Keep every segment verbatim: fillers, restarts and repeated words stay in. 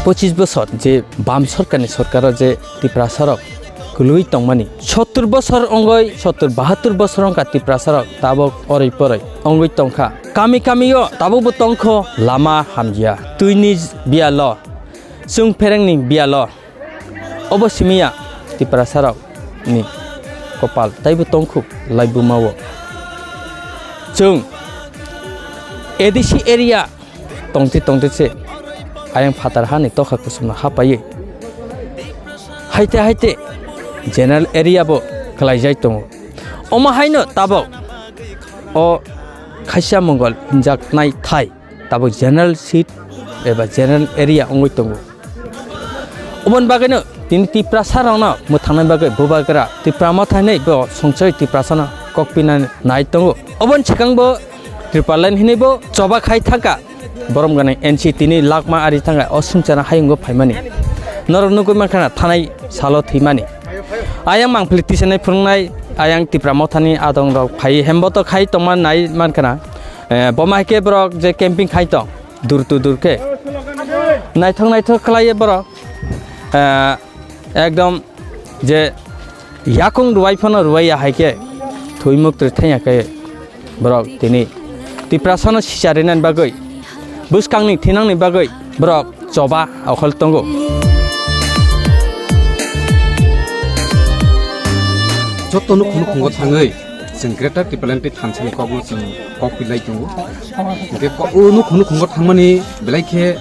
Pochis bosor je bam sorkarni sorkaro je Tiprasarok kwlwi tongmani, sottur bosor ongoi, sottur bahattur bosor wngkha Tiprasarok tabok oroi poroi ongoi tongkha. Kami kamio tabokbo tongkho lama hamya, twini biyalo, chwng pherengni biyalo. Obo simiya Tiprasarok ni kopal taibo tongkhuk laibuma o. Chwng A D C area tongti tongti se ayang phatar hani tokha kusumno hapaiwi haite haite general area bo khlaijai tongo. Omo haino tabok o Khaisa Mongol hinjaknai thai tabuk general seat eba general area wngwi tongo. Oboni bagwino tini Tiprasarokno mwthangnai bagwi bubagra Tipra Motha hinwi bo songchai Tiprasano kok pinani nai tongo. Oboni swkangbo Tipraland hinwi bo choba khai thangkha. Borom gwnang N C tini lakma ari thangkha o swngcharno hayungo phaimani. Norok nugwi mankha na thanai salo thwimani. Ayang mangpili tisanai phwrwngnai ayang Tipra Mothani adongrok phai hemboto khai tongma nai mankha. Eh, boma hai khe borok je camping khai tong, dur to dur khe. Naithok naithok khlaiye borok. Eh, ekdom je yakung ruwai phano ruwaiya hai khe thwi muktwi thangya khe borok tini Tiprasano sicharinani bagwi, bwskangni thinangni bagwi borok choba okhol tongo. Joto nukhung nukhungo thangwi chwng Greater Tipraland tei thansani kokno chwng kok pilai tongo. Hwnkhe ko-, o nukhung nukhungo thangmani belai khe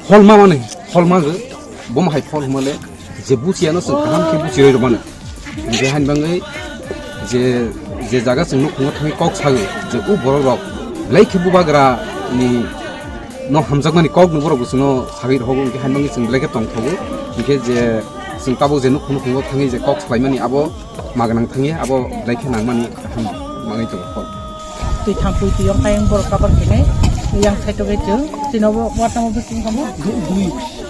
hol ma mani, hol ma gw, bo ma hai hol hwnmale je buchiyano chwng kaham khe buchirwi rwmani. Hwnkhe hain bangwi je, je jaga chwng nukhungo thangwi kok sagwi je o borok rok belai khe bubagra ni no hamjakmani kok ni borok bo chwngno sagwi rwkho, hwnkhe hain bangwi chwng belai khe tongthogo. Hwnkhe je chwng tabuk je nukhung nukhungo thangwi je kok salaimani abo ma gwnang thangya, abo belai khe nangmani kaham manwi tongo kok. Twi thampui twi yong tayang borok kabar khenai. Yang side o khe chwng chini obo watamo bising kamo. Dui,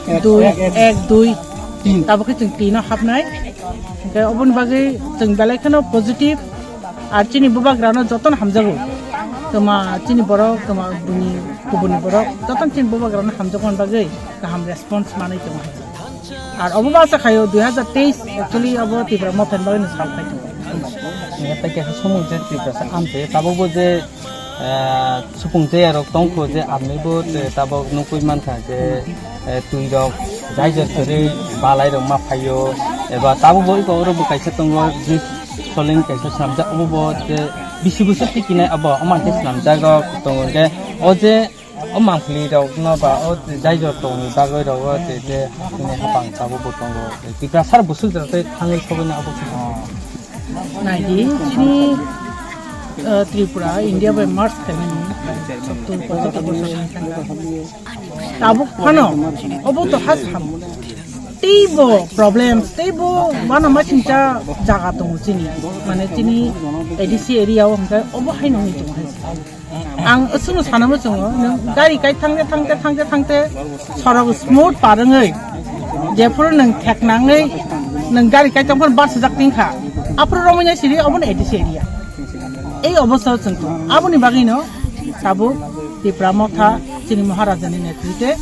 ek, dui, ek, ek, ek, dui. Tin. Tabuk khe chwng tin o hapnai. Hwnkhe oboni bagwi chwng belai kheno positive. Ar chini bubagrano jotono hamjago. Tuma chini borok, tuma buni kubuni borok, jotono chini bubagrano hamjakmani bagwi kaham response manwi tongo. Ar obo basa khaio dui hazar teis actually obo Tipra Mothani bagwi no sal khai tongo. Tei kaisa sumung je Tiprasa amtwi tabukbo je, eh, supung tei rok tongkho je amnibo je tabuk nukwi mankha je, eh, twi rok jaijor kwrwi balai rok ma phaio eba tabukbo iko oro bo kaisa tongo je soling kaisa swnamjak obo bo je bisi bwswk tei kinai abo omo hai khe swnamjago tongo hwnkhe o je O mangpili rok no ba o jaijor tongni bagwi rok o je, je hapang tabuk bo tongo. Tiprasa busuk jora tei thangwi sogwi no abo. Naidi chini, eh, Tripura India bai merge khaimani sottur pochattor bosor wngkha. Tabuk phano obo to ha sam. Teibo problems, teibo uanama singcha jaga tongo chini. Mane chini A D C area o hwnkhe obo haino wngwi tongo hai. Ang aswkno sana muchungo, nwng gari kai thangte, thangte, thangte, thangte, sorok smooth par wngwi, jephuru nwng thek nangwi, nwng gari kai tongphuru bar sujak tingkha, aphuru romwi nai siri, obono A D C area. Ei obostha o chwng tongo. Aboni bagwino tabuk Tipra Motha chini Maharajani netrite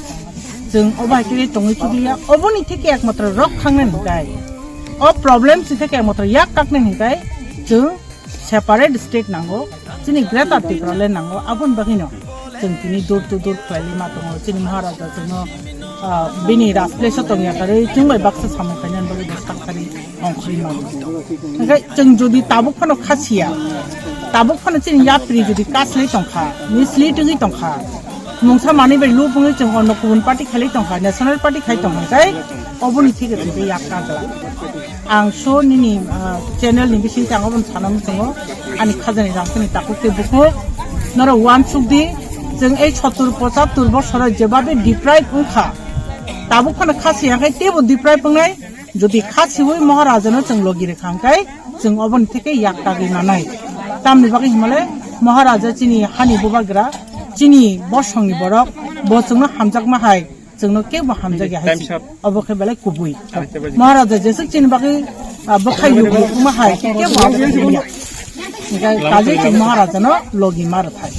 chwng obo hai khe tongwi chukliya. Oboni theke ekmatro rok khangnani hwnkhe, o problems ni theke ekmatro yak kaknani hwnkhe chwng separate state nango, chini Greater Tipraland nango, aboni bagwino chwng tini door to door khlailai ma tongo, chini Maharaja chwngno, ah, bini rajplace o tongya karwi chwng bai baksa samung khainani bagwi bo sak thari ongkhorwi mano. Hwnkhe chwng jodi tabuk phano khasiya, tabuk phano chini yapri jodi kaslai tongkha, mislead wngwi tongkha, mungsa manwi bai lub wngwi chwng onno kubun party khailai tongkha, national party khai tongkha, hwnkhe oboni theke chwng tei yak kagla. Ang so nini, ah, channel ni bising tang obo sana muchungo ani khajani rang sini takhuk tei bukhuk norok uansuk di. Chwng ei sottur pochattor bosoro jebabe deprive wngkha, tabuk phano khasi ya khai teibo deprive wngnai. Jodi khasiwi Maharaja no chwng logi rwkha hwnkhe chwng oboni theke yak kagwi manai. Tamni bagwi himale Maharaja chini hani bubagra, chini bosongni borok, bo chwngno hamjakma hai. Chwngno kebo hamjakya hai se. Obo khe belai kubui. Maharaja jeswk chini bagwi, ah, bwkhai lubuma hai khe kebo abo kubui ya. Hwnkhe kajui chwng Maharajano logi ma rwthai.